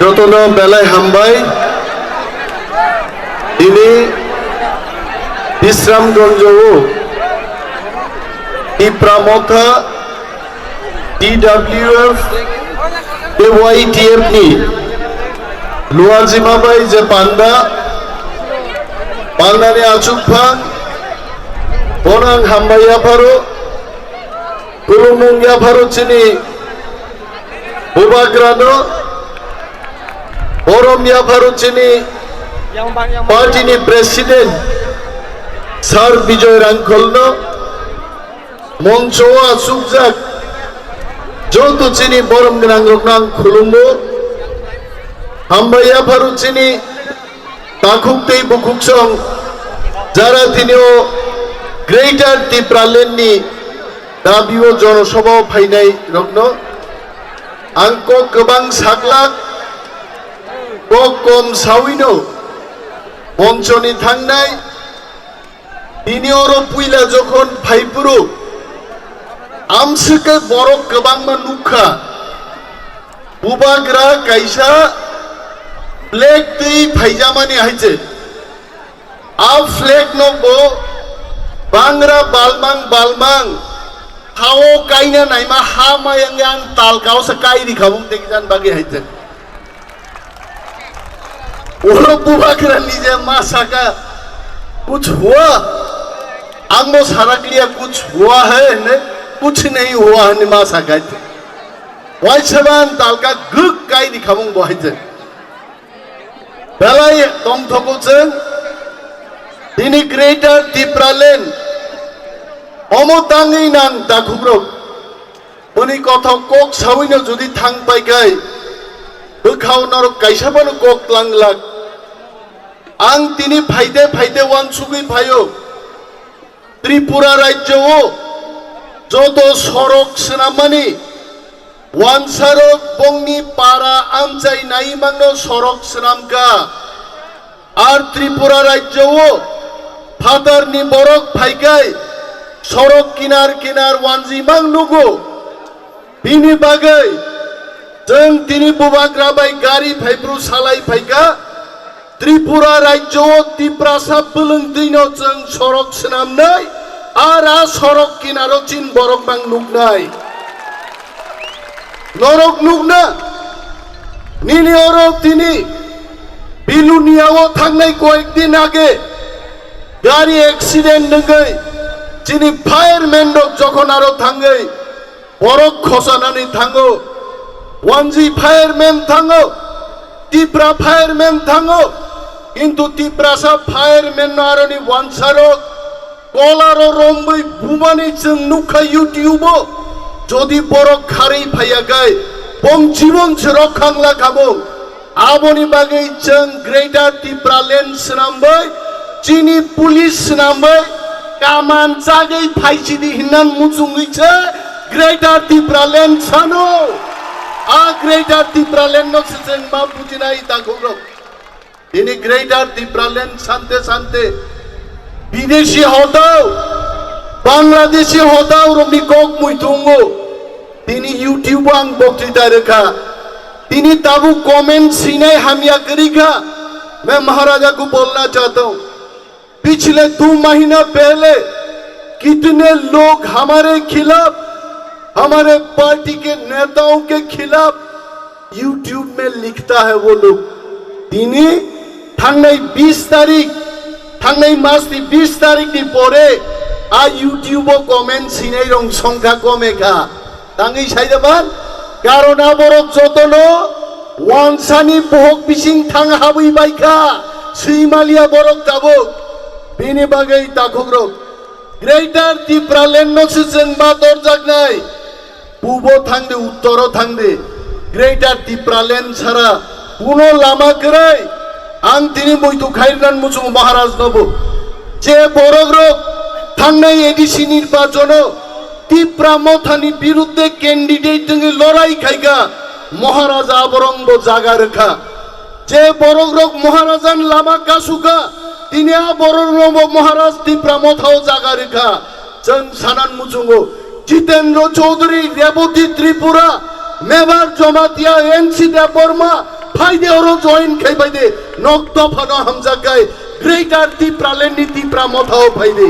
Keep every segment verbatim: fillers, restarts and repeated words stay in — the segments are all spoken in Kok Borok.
Jotono belai hambai. Tini Bisramganj o Tipra Motha T W F tei Y T F ni Luajima bai je panda, pandani achukphang, bono ang hambai yapharo, khulumung yapharo chini Bubagrano, borom yapharo chini party ni president Sir Bijoy Rangkholno, moncho o achukjak joto chini borom gwnangrokno ang khulumo. Hambai yapharo chini takhuk tei bukhuksong jara tini o Greater Tipraland ni dabi o jonosabha o phainai rokno ang kok kwbang saklak, kok kom sawino monchoni thangnai. Tini oro puila jokhon phaiphuru amswkhe borok kwbangma nukha, bubagra kaisa flag twi phaijamani hai se. A flag no bo bangra balmang balmang hao kaina naima ha mayang yang talkao sa kai rikha bung tei kijan bagi hai se. Oro bubagra nije ma saka, "Kuch hua?" Ang bo sarakliya, "Kuch hua hai?" hine, "Kuch nahi hua," hine ma saka. Wai saban talka guk kai rikha bung bo hai se. Belai tongthogo chwng tini Greater Tipraland omo tangwi nang takhukrok. Boni kothok kok sawino jodi thang pai khai, bwkhao norok kaisa phano kok tlang glak. Ang tini phaite phaite uansugwi phaio. Tripura rajyo o joto sorok swnammani, wansarok bongni para amchai naimangno sorok swnamkha. Ar Tripura rajyo o phatarni borok phaikai sorok kinar kinar wanjimang nugo. Bini bagwi chwng tini bubagra bai gari phaiphru salai phaikha. Tripura rajyo o Tiprasa bwlwng twino chwng sorok swnamnai, ar a sorok kinaro chin borok mang nuknai. Norok nukna, nini oro tini Bilonia o thangnai koyek din age gari accident wngwi chini fireman rok jokhon aro thangwi borok khosanani thango, wanji fireman thango, Tipra fireman thango, kintu Tiprasa fireman no aroni wansarok kolaro rombwi bumani chwng nukha YouTube o, jodi borok kharwi phaiya gai, bong jibon se rok khangla khamung. Aboni bagwi chwng Greater Tipraland swnambai chini police swnambai kaman chagwi phaisidi hinnan muchungwi se Greater Tipraland sano. A Greater Tipraland no se chwng ma bujinai takhukrok. Tini Greater Tipraland sante sante Bideshi hotao, Bangladeshi hotao rokni kok muitungo. Tini YouTube o ang boktwita rwkha. Tini tabuk comment sinai hamya kwrwi kha. मैं महाराजा को बोलना चाहता हूँ, पिछले दो महीना पहले कितने लोग हमारे खिलाफ, हमारे पार्टी के नेताओं के खिलाफ YouTube में लिखता है वो लोग। Tini thangnai bis tarik, thangnai mas ni bis tarik ni pore a YouTube o comment sinai rong songkha kome kha. Tangwi sai da man, karon a borok jotono wansani bohok bising thang habwi bai kha, swi maliya borok tabuk. Bini bagwi takhukrok Greater Tipraland no se chwng ma torjaknai. Pubo thangdi, uttoro thangdi, Greater Tipraland sara kuno lama kwrwi. Ang tini muitu khairnan muchungo Maharaj nobo. Je borok rok thangnai A D C nirbachono Tipra Mothani birudde candidate wngwi lorai khaikha, Maharaja aborokbo jaga rwkha. Je borok rok Maharajan lama kasukha, tini a borok rokbo Maharaj Tipra Mothao jaga rwkha. Chwng sanan muchungo Jitendra Chaudhary, Rebati Tripura, Mebar Jamatia, N C Debbarma, Phaide oro join khai phaide, nok dophano hamjak khai, Greater Tipraland ni Tipra Motha o phaide.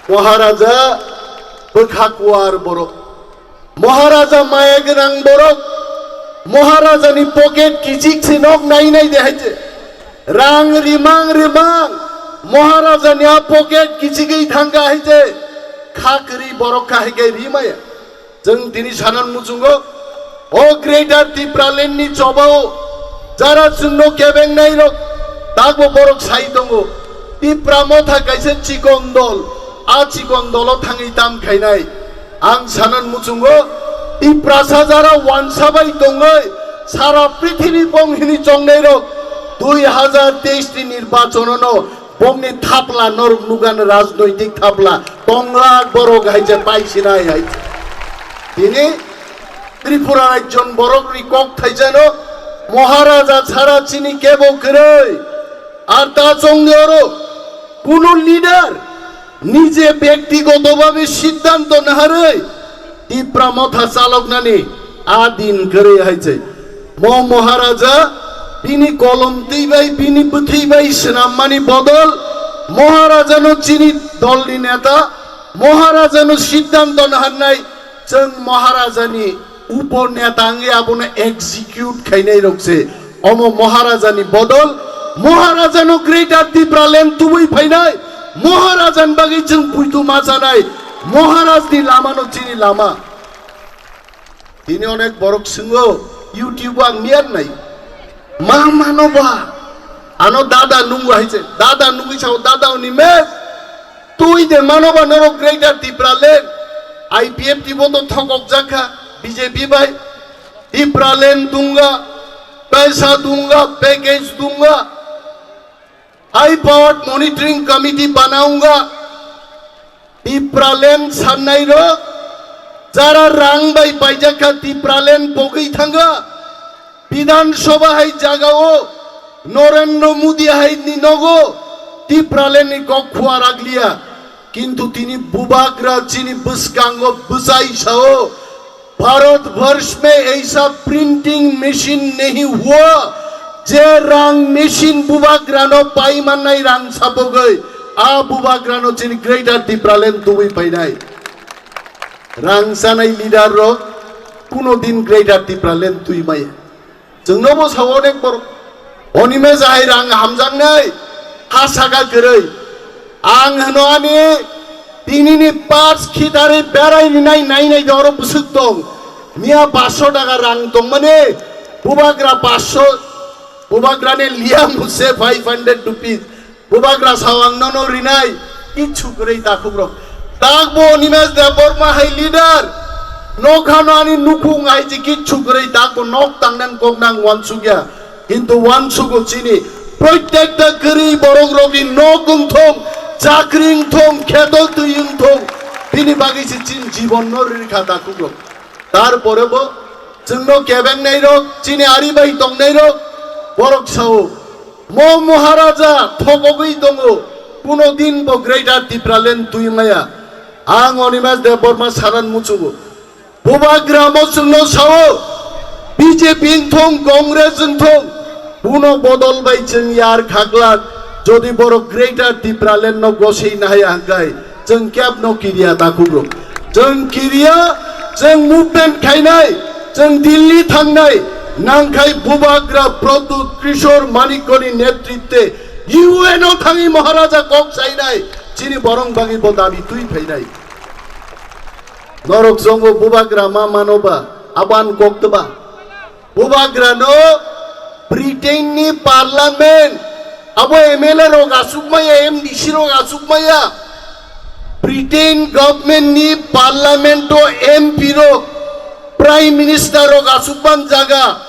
Maharaja bwkha kuar borok. Maharaja maya gwnang borok. Maharaja ni pocket kichik se nok nai nai de hai je. Rang rimang rimang. Maharaja ni a pocket kichigwi thangkha hai je. Kha kwrwi borok kha hai khe ri maya. Chwng tini sanan muchungo, o Greater Tipraland ni chobao jara chwngno kebengnai rok, takbo borok sai tongo. Tipra Motha kaisa chikon dol, a chikon dolo thangwi tam khainai. Ang sanan muchungo, Tiprasa jara wansa bai tongwi sara prithibi bong hini chongnai rok, dui hazar teis ni nirbachono no Bongni thapla norok nugan rajnoitik thapla tonglak borok hai je paisinai hai. Tini Tripura rajyon borok ni kok thaijano Maharaja chara chini kebo kwrwi. Ar ta chongni oro kuno leader nije byaktigoto bhabe siddhanto naharwi Tipra Motha chaloknani a din kwrwi hai je. Mo Maharaja bini kolom twi bai, bini bwthwi bai swnammani bodol Maharajano chini dolni neta, Maharajano siddhanto naharnai, chwng Maharajani upo neta wngwi abono execute khainai rok se. Omo Maharajani bodol, Maharajano Greater Tipraland tubui phainai, Maharajani bagwi chwng puitu ma chanai, Maharajni lamano chini lama. Tini onek borok swngo, YouTube o ang miyar nai. Ma mano ba? Ano dada nungo hai se. Dada nungwi sao, dada oni mes. Tui de mano ba norok Greater Tipraland. I P F T bo to thokok jakha B J P bai. Tipraland dunga, paisa dunga, package dunga. High Powered Monitoring Committee banaunga. Tipraland sannai rok jara rang bai paijak kha Tipraland pogwi thanga. Bidhan Sabha hai jaga o Narendra Modi hai ni nogo Tipraland ni kok khua raglia. Kintu tini bubagra chini bwskango bwchai sao. Bharatvarsh में ऐसा printing machine नहीं हुआ, je rang machine bubagrano pai mannai rang sapogwi, a bubagrano chini Greater Tipraland tubui painai. Rang chanai leader rok kuno din Greater Tipraland twi maya. Chwngno bo sao onek borok. Onime jahai rang hamjaknai, ha saka kwrwi. Ang hwno ani tinini pars khitari berai rinai nainai de oro bwswk tong. Miya paanch sho taka rang tongmani, bubagra paanch sho, bubagrani liya muse five hundred rupees. Bubagra sao ang nono rinai, kichu kwrwi takhukrok. Takbo Animesh Debbarma hai leader, nokhano ani nukhung hai je kichu kwrwi takbo nok tangnang koknang wansukya. Kintu wansugo chini, protekta kwrwi borokrokni nok wngthong, chakri wngthong, kheto twi wngthong, bini bagwi se chini jibonno rikha takhukrok. Tarpore bo chwngno kebengnai rok, chini ari bai tongnai rok, borok sao, mo Maharaja thobogwi tongo, kuno din bo Greater Tipraland twi maya. Ang Animesh Debbarma sanan muchugo. Bubagra mo chwngno sao, B J P wngthong, Congress wngthong, kuno bodol bai chwng yar khaglak, jodi borok Greater Tipraland no gosei nahaya hwnkhe. Chwng kebno kiriya takhukrok. Chwng kiriya, chwng movement khainai, chwng Delhi thangnai, nangkhai bubagra Pradyut Kishore Manikyani netritwe U N o thangwi Maharaja kok sainai, chini borok bagwi bo dabi twi phainai. Norok chongo bubagra ma mano ba, aban kok twba. Bubagrano Britain ni parliament abo M L A rok asuk maya, M D C rok asuk maya. Britain government ni parliament o M P rok, prime minister rok asuk ban jaga.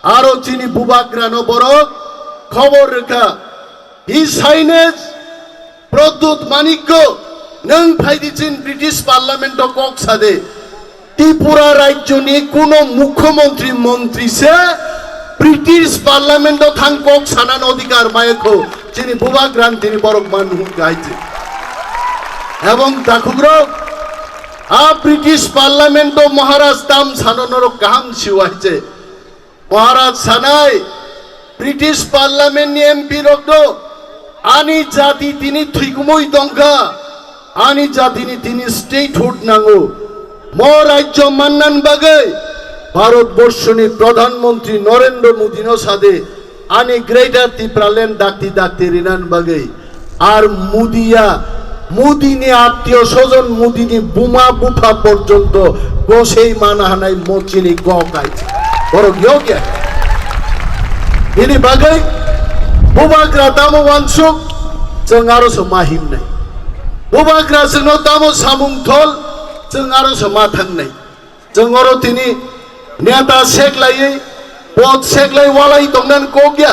Aro chini bubagrano borok khobor rwkha. His Highness Pradyut Manikya, nwng phaidi chini British Parliament o kok sade. Tripura rajyoni kuno mukhyamantri montri se British Parliament o thang kok sanani odhikar mayakho, chini bubagrani tini borok man hwn kahai se. Ebong takhukrok, a British Parliament o Maharaj tam sano norok kaham siwai se. Maharaj sanai, British Parliament ni M P rokno, ani jati tini thuikumui tongkha, ani jatini tini statehood nango. Mo rajyo mannan bagwi Bharat Borshoni Pradhan Mantri Narendra Modi no sade ani Greater Tipraland dakti dakti rinan bagwi. Ar Modiya, Modini attiyo sojon, Modini buma bupha porjonto gosei mana hanai mochini kok ai. Borok yogya. Ini bagwi bubagra tamo wansuk, chwng aro se ma himnai. Bubagra chwngno tamo samung thol, chwng aro se ma thangnai. Chwng oro tini neta seklaiwi, pod seklai walai tongnan kok ya.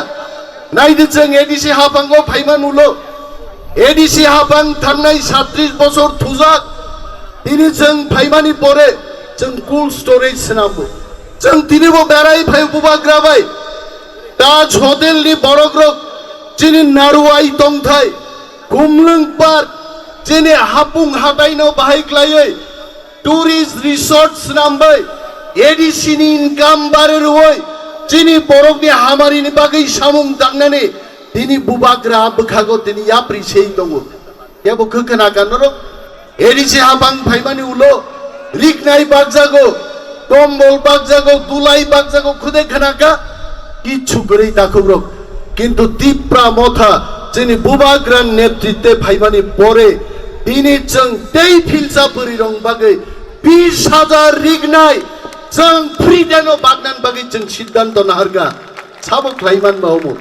Naidi chwng A D C haphango phaiman ulo. A D C haphang thangnai satris bosor thujak. Tini chwng phaimani pore chwng cold storage swnambo. Chwng tini bo berai phai bubagra bai. Taj Hotel ni borok rok chini naruwai tongthai. Kumlwng Park chini hapung hatai no bahai klaiwi. Tourist resort swnambai, A D C ni income bare rwoi, chini borokni hamari ni bagwi samung tangnani, tini bubagra bwkhago tini yapri sei tongo. Kebo khe khna ka norok? A D C hapang phaimani ulo, riknai bakjago, tombol bakjago, dulai bakjago, khude khna ka? Kichu kwrwi takhukrok. Kintu Tipra Motha chini bubagra netritwe phaimani pore tini chwng tei philsa bwrwirok bagwi bis hajar rignai chwng free deno bagnan bagwi chwng siddhanto naharkha. Sabo khlaiman ba omo.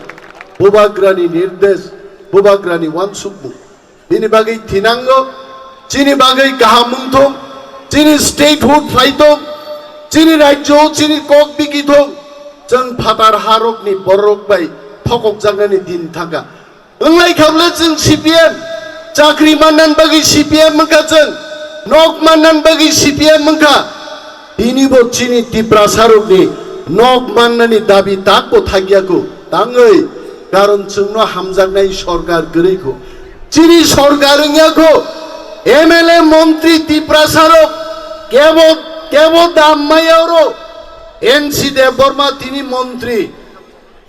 Bubagrani nirdesh, bubagrani wansukmung. Bini bagwi thinango, chini bagwi kaham wngthung, chini statehood phaithung, chini rajyo, chini kok bikithung, chwng phatar harokni bororok bai thokokjaknani din thangkha. Wnglai kha bwle chwng C P M, chakri mannan bagwi C P M wngkha chwng, nok mannan bagwi C P M wngkha. Tini bo chini Tiprasarokni nok mannani dabi takbo thakya kho. Tangwi, karon chwngno hamjaknai sorkar kwrwi kho. Chini sorkar wngya kho. M L A montri Tiprasarok kebo, kebo dam maya oro. N C Debbarma tini montri.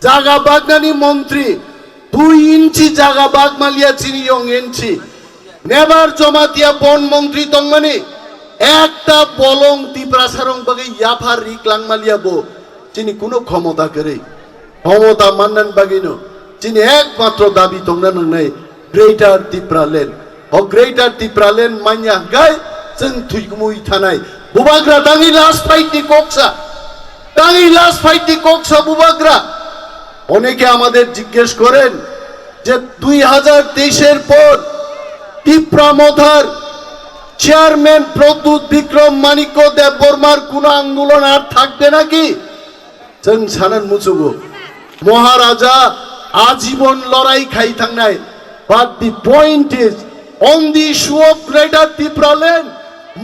Jaga bagnani montri, dui inchi jaga bagmaliya chini yong inchi. Nebar Jomatia bon montri tongmani, ekta bolong Tiprasarong bagwi yaphar riklangmaliya bo, chini kuno khomota kwrwi. Khomota mannan bagwino, chini ekmatro dabi tongna nangnai, Greater Tipraland. O Greater Tipraland manya hwnkhe chwng thuikumui thanai. Bubagra tangwi last fight ni koksa. Tangwi last fight ni koksa bubagra. অনেকে আমাদের জিজ্ঞেস করেন যে দুই হাজার তেইশের পর তিপ্রা মথার চেয়ারম্যান প্রদ্যুৎ বিক্রম মাণিক্য দেববর্মার কোনো আন্দোলন আর থাকবে নাকি? Chwng sanan muchugo, Maharaja ajibon lorai khai thangnai. But the point is, on the issue of Greater Tipraland,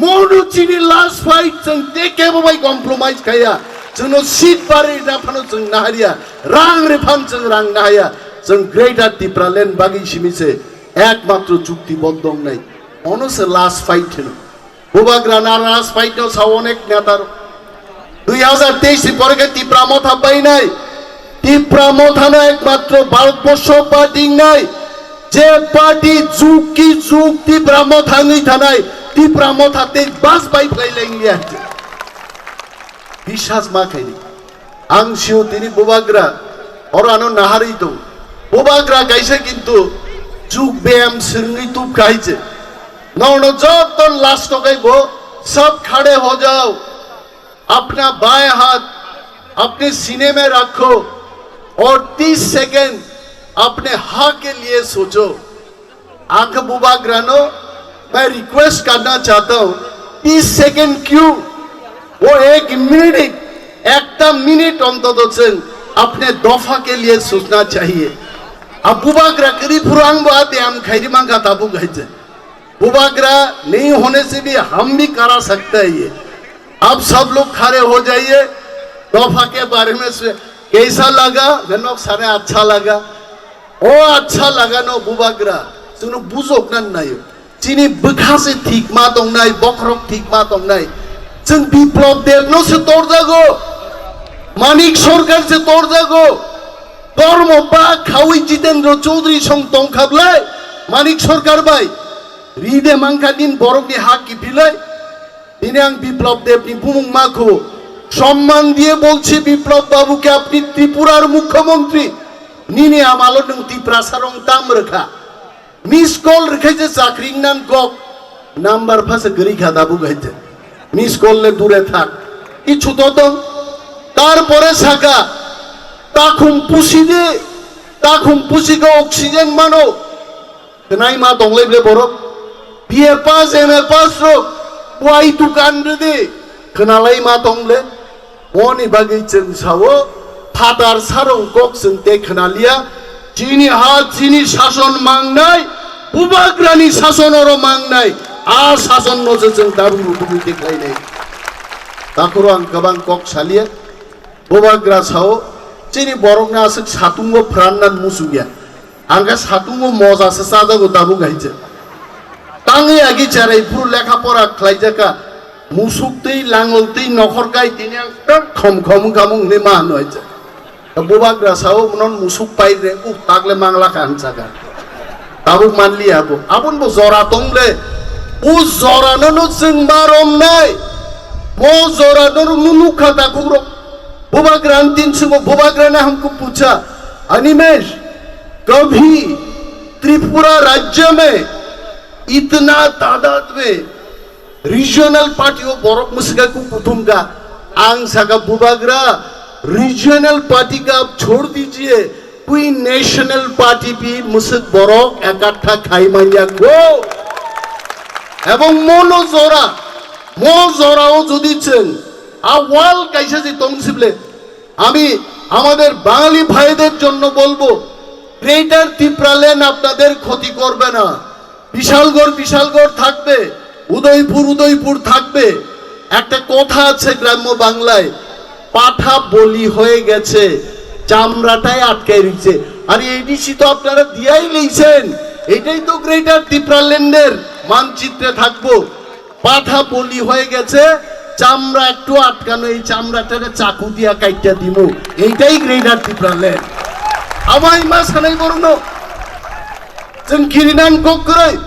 mono chini last fight chwng tei kebo bai compromise khaiya. Chwngno seat bari rwphano chwng naharya, rang rwphano chwng rang naharya. Chwng Greater Tipraland bagwi simi se ekmatro chukti bodong nai. Ono se last fight hino. Bubagra na last fight no sao onek neta rok. Dui hazar teis ni pore khe Tipra Motha painai. Tipra Motha no ekmatro Bharatborsho party wngnai. Je party jug ki jug Tipra Motha wngwi thanai, Tipra Motha tei bas bai phlai lai wngya. Biswas ma khaini. Ang sio tini bubagra, oro ano naharwi tong. Bubagra kaisa kintu jug beyam swrwngwi tub khai je. Nono joto last o kai bo, "Sab khade ho jao, apna baye haath apne sine mein rakho aur tis second apne ha ke liye socho." Ang khe bubagrano bai request karna chahta hu, tis second kyun? Wo ek minute, ekta minute ontoto chwng apne dopha ke liye sochna chahiye. A bubagra kwrwi phuru ang bo a beyam khairi mankha tabuk hai je. Bubagra nahi hone se bhi hum bhi kara sakte hain ye. Ab sab log khade ho jaiye, dopha ke bare mein se kaisa laga? Main nok sare accha laga. O accha laga no bubagra, chwngno bujokna naio. Chini bwkha se thik ma tongnai, bokhorok thik ma tongnai. Chwng Biplab Deb no se torjago. Manik Sarkar se torjago, kormo ba khawi Jitendra Chaudhary song tongkhablai, Manik Sarkar bai, ride mangkha din borokni ha kiphilai, tini ang Biplab Debni bumung makhu, সম্মান দিয়ে বলছি বিপ্লব বাবুকে, আপনি ত্রিপুরার মুখ্যমন্ত্রী, nini amalo nwng Tiprasa rong tam rwkha. Miss call rwkhe je chakri nan kok, number phasa gari kha dabu gaite. Miss call le dure thak. Kichu to tong. Tarpore saka, takhum pusi de, takhum pusi ka oxygen mano. Khnai ma tong le ble borok. B A pass, M A pass rok. Wai tu kan de. Khnalai ma tong le. Moni bagwi chwng sao, phatar sarong kok chwng tei khwnaliya, chini ha, chini sason mangnai, bubagrani sason oro mangnai, a sason no se chwng dabu rutugwi tei khlainai. Takhoro ang kwbang kok saliya, bubagra sao, chini borokni aswk satungo phrannan muchungya. Ang khe satungo moja se chajago tabuk hai se. Tangwi agi cherai phuru lekha pora khlaijaka. Musuk twi langol twi nokhor kai tini ang tak khom khom wngkha mung hinwi ma hwnwi hai se. Bubagra sao, "Mnon musuk pai re, uh, takle mangla kha," hwn saka. Tabuk manliya abo. Aboni bo jora tong le. O jora no no chwng ma romnai. Mo jora no no nukha takhukrok. Bubagra ang tin sungo, bubagra ne hamko pucha. Animesh, कभी त्रिपुरा राज्य में इतना तादाद में regional party o borok mwswk kha ku kuthum kha. Ang saka bubagra, regional party ka ab chhod dijiye, koi national party bhi mwswk borok ekattha khai manya ko. Ebong mono jora, mo jora o jodi chwng a wall kaisa je tong sible, আমি আমাদের বাঙালি ভাইদের জন্য বলবো, গ্রেটার তিপ্রাল্যান্ড আপনাদের ক্ষতি করবে না। বিশালগড় বিশালগড় থাকবে, উদয়পুর উদয়পুর থাকবে। একটা কথা আছে গ্রাম্য বাংলায়, "পাঠা বলি হয়ে গেছে, চামড়াটাই আটকে রয়েছে।" আর এডিসি তো আপনারা দিয়াই লইছেন, এটাই তো গ্রেটার তিপ্রাল্যান্ডের মানচিত্রে থাকবো। পাঠা বলি হয়ে গেছে, চামড়া একটু আটকানো, এই চামড়াটারে চাকু দিয়া কাইটা দিমু, এইটাই গ্রেটার Tipraland. Amai ma sanai borokno, chwng kirinan kok kwrwi,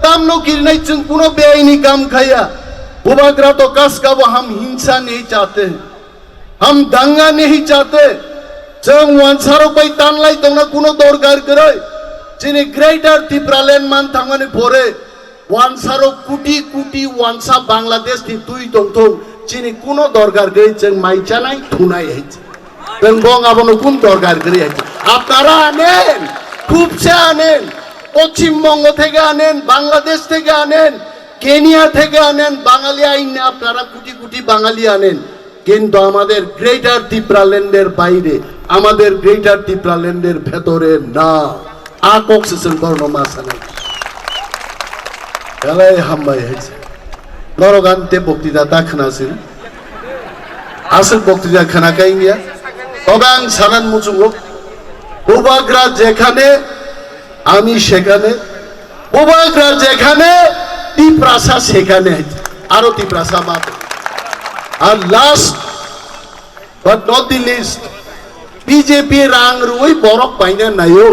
tamno kirinai chwng kuno beaini kam khaya. Bubagra to kaskabo ham hingsa nahi chahte, ham danga nahi chahte, chwng wansarok bai tanlai tongna kuno dorkar kwrwi. Chini greater Tipraland man thangmani pore wansarok kuti kuti wansa Bangladesh ni twi tongthung, chini kuno dorkar gwi chwng mai chanai thunai hai. Chwng bong abono kun dorkar gwi hai. আপনারা আনেন, খুব সে আনেন, পশ্চিমবঙ্গ থেকে আনেন, বাংলাদেশ থেকে আনেন, কেনিয়া থেকে আনেন, বাঙালি আইন আপনারা কোটি কোটি বাঙালি আনেন, কিন্তু আমাদের গ্রেটার তিপ্রাল্যান্ডের বাইরে, আমাদের গ্রেটার তিপ্রাল্যান্ডের ভেতরে না। A kok se chwng borokno ma sanai. Belai hambai hai se. Norok ani tei boktwita ta khna se. Aswk boktwita khna kai wngya. Tobe ang sanan muchungo. Bubagra jekhane, ami sekhane. Bubagra jekhane, Tiprasa sekhane. Aro Tiprasa ma. Ar last, but not the least, B J P rang rwi borok paina nayo.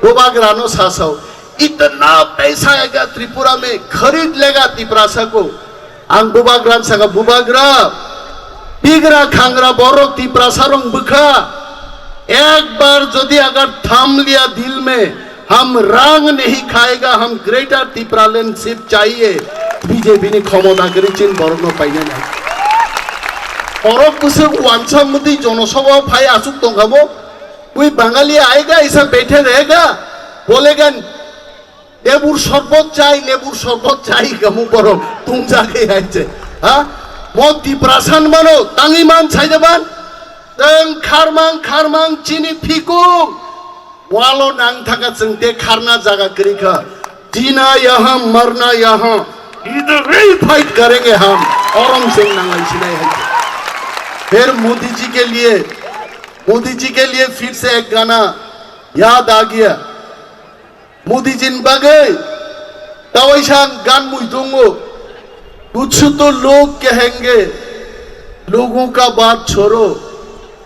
Bubagrano sasao, "इतना पैसा आएगा त्रिपुरा में, खरीद लेगा तिपरासा को।" Ang bubagrano saka, "Bubagra, bigra khangra borok Tiprasa rong bwkha. Ek bar jodi agar tham liya dil mein, हम रंग नहीं खाएगा, हम ग्रेटर तिप्रालैंड सिर्फ चाहिए।" B J P ni khomota kwrwi chini borokno paina nai. Borok bwswk wansa mwtwi jonosabha phai aswk tongkhamo, "कोई बंगाली आएगा, ऐसा बैठे रहेगा, बोलेगा, লেবুর শরবত চাই, লেবুর শরবত চাই," kamo borok tumjagwi hai se. Ha? Mo Tiprasa mano, tangwi man sai da man? Chwng kharmang kharmang chini phikung. Walo nang thaka chwng te kharna jaga kwrwi kha. Jina yaha, marna yaha. Idhar hi fight karenge hum. Orom chwng nanglai sinai hai. फिर मोदी जी के लिए, मोदी जी के लिए फिर से एक गाना याद आ गया। मोदी ji ni bagwi tawaisa ang gan mui tongo. कुछ तो लोग कहेंगे, लोगों का बात छोड़ो,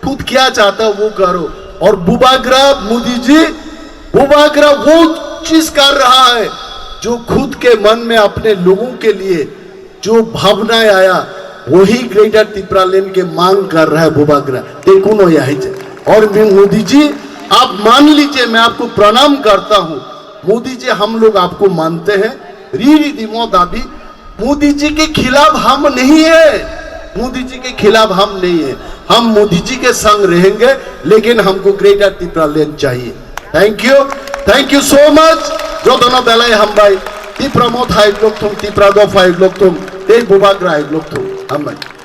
खुद क्या चाहता है वो करो। और बुबागरा मोदी जी, बुबागरा वो चीज कर रहा है जो खुद के मन में अपने लोगों के लिए जो भावनाएं आया, वही ग्रेटर तिपरालैंड के मांग कर रहा है बुबागरा। देखो नो यही से। और मैं मोदी जी, आप मान लीजिए, मैं आपको प्रणाम करता हूँ। मोदी जी, हम लोग आपको मानते हैं। Ri ri dimo dabi, Modi जी के खिलाफ हम नहीं है, मोदी जी के खिलाफ हम नहीं है। हम मोदी जी के संग रहेंगे, लेकिन हमको ग्रेटर तिपरालैंड चाहिए। Thank you, thank you so much। Jotono belai hambai। Tipra Motha hai lokthum, Tipra Dopha hai lokthum, tei Bubagra hai lokthum. Hambai.